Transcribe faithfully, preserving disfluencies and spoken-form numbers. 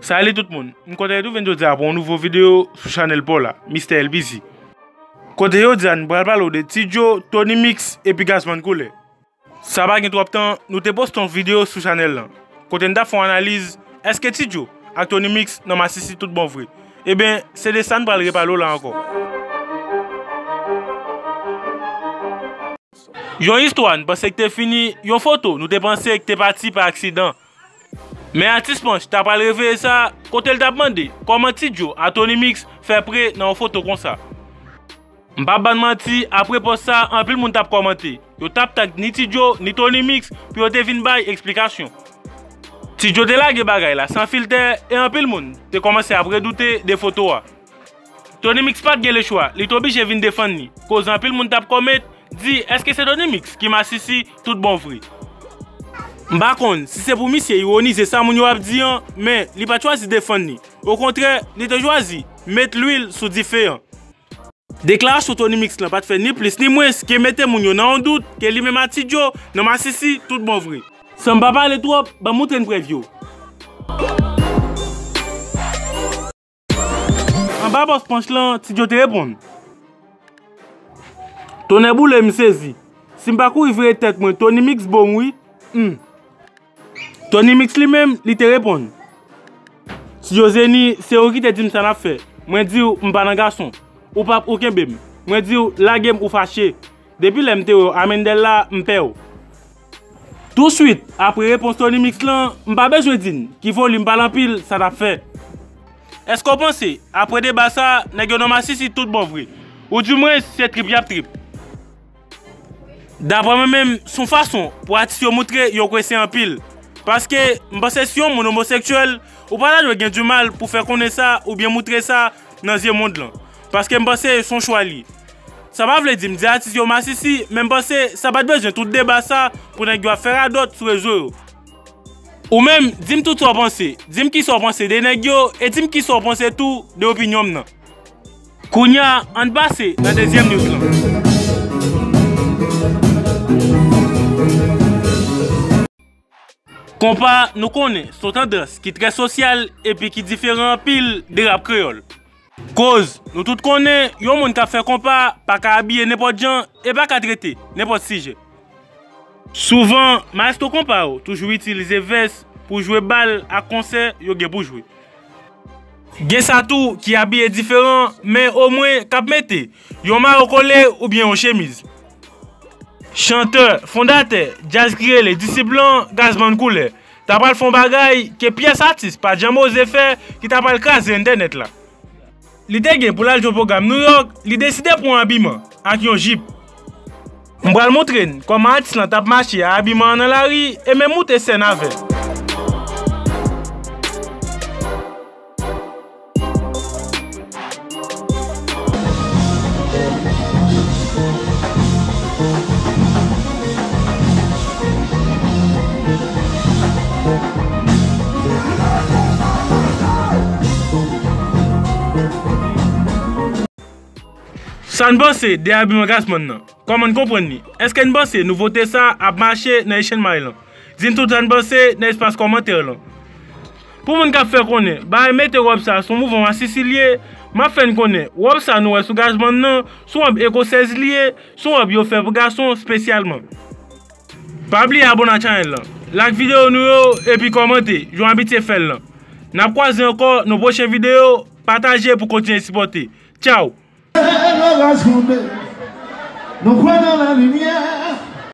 Salut tout moun, m kontan retwouve n jodi a pou yon nouvo videyo sou chanèl pa w la, Mister L B Z. Kote jodi a n pral pale w de Ti Djo, Tony Mix epi Gazzman Couleur. Sa pa gen twòp tan, nou te poste yon videyo sou chanèl lan, kote n t ap fè yon analiz, èske Ti Djo ak Tony Mix nan masisi tout bon vre? Ebyen, se de sa n pral repale w la ankò. Yon istwa n panse k te fini, yon foto nou te panse k te pati pa aksidan. Men atis Panch ta pral reveye sa, kote l t ap mande kòman Ti Djo a Tony Mix fè pre nan yon foto konsa. M p ap ba n manti, apre pòs sa, anpil moun t ap kòmante. Yo t ap tag ni Ti Djo, ni Tony Mix pou yo te vin bay eksplikasyon. Ti Djo te lage bagay la san filtè e anpil moun te kòmanse ap redoute de foto a. Tony Mix pa t gen lechwa, li t oblije vin defann li, koz anpil moun t ap kòmante, di èske se Tony Mix ki masisi tout bon vre. M pa konn si se pou misye ironize sa moun yo ap di an, men li pa t chwazi defann li. Okontrè, li te chwazi met lwil sou dife an. Deklarasyon Tony Mix lan pa t fè ni plis ni mwens ke mete moun yo nan yon dout ke li menm a Ti Djo nan masisi tout bon vre. San m pa pale twòp, ban m montre n prèv yo. Anba pòs Panch lan, Ti Djo te reponn. Tonnè boule, m sezi. Si m pa kouri vire tèt mwen, Tony Mix bo m wi. Hmm. Tony Mix li menm, li te reponn. Ti Djo Zeni, se ou ki te di m sa n ap fè. Mwen di w, m pa nan gason. Ou p ap ou kenbe m. Mwen di w, lage m ou fache. Depi lè m te wè w a Mendel la, m pè w. Touswit, apre repons Tony Mix lan, m pa bezwen di n ki volim pale anpil sa t ap fè. Èske w panse, apre deba sa, nèg yo nan masisi tout bon vre? Oudimwens, se trip y ap trip? Daprè mwen menm, s on fason pou atis yo moutre yo kwese anpil. Paske, m panse si yon moun omoseksyèl, ou pa ta dwe gen dimal pou fè konnen sa oubyen moutre sa nan zye mond lan. Paske m panse s on chwa li. Sa pa vle di m di atis yo masisi, men m panse sa pa t bezwen tout deba sa pou nèg yo ap fè radòt sou rezo yo. Ou menm, di m tout sa w panse. Di m kisa w panse de nèg yo e di m kisa w panse tou de opinyon m nan. Kounye a, ann pase nan dezyèm news lan. Konpa, nou konnen, s on tandans ki trè sosyal epi ki diferan anpil de rap kreyòl. Koz, nou tout konnen, yon moun k ap fè konpa pa ka abiye nenpòt jan e pa ka trete nenpòt sijè. Souvan, mayestwo konpa yo toujou itilize vès pou jwe bal ak konsè yo gen pou jwe. Gen sa tou ki abiye diferan, men omwen k ap mete yon mayo kole oubyen yon chemiz. Chantè, fondatè djaz ki rele Disip lan, Gazzman Couleur, ta pral fè yon bagay ke pyès atis pa t janm oze fè, ki ta pral kraze entènèt la. Li te gen pou l al jwe pwogram Nouyòk, li deside pran yon abiman ak yon jip. M pral montre n kòman atis lan t ap mache a abiman an nan lari e menm moute sèn avè l. Sa n panse de abiman Gazzman nan? Kòman n konprann li? Èske n panse nouvote sa ap mache nan Asian Mile lan? Di n tout sa n panse nan espas kòmantè lan. Pou moun k ap fè konnen bagay mete wòb sa s on mouvman masisi l ye, m ap fè n konnen wòb sa nou wè sou Gazzman nan, s on wòb ekosèz li ye, s on wòb yo fè pou gason espesyalman. Pa bliye abòne ak chanèl lan, like videyo nou yo epi kòmante jan w abitye fè l lan. N ap kwaze ankò nan pwochen videyo, pataje pou kontinye sipòte. Tchaw! Loraj tonbe, nou kwè nan lamimyè.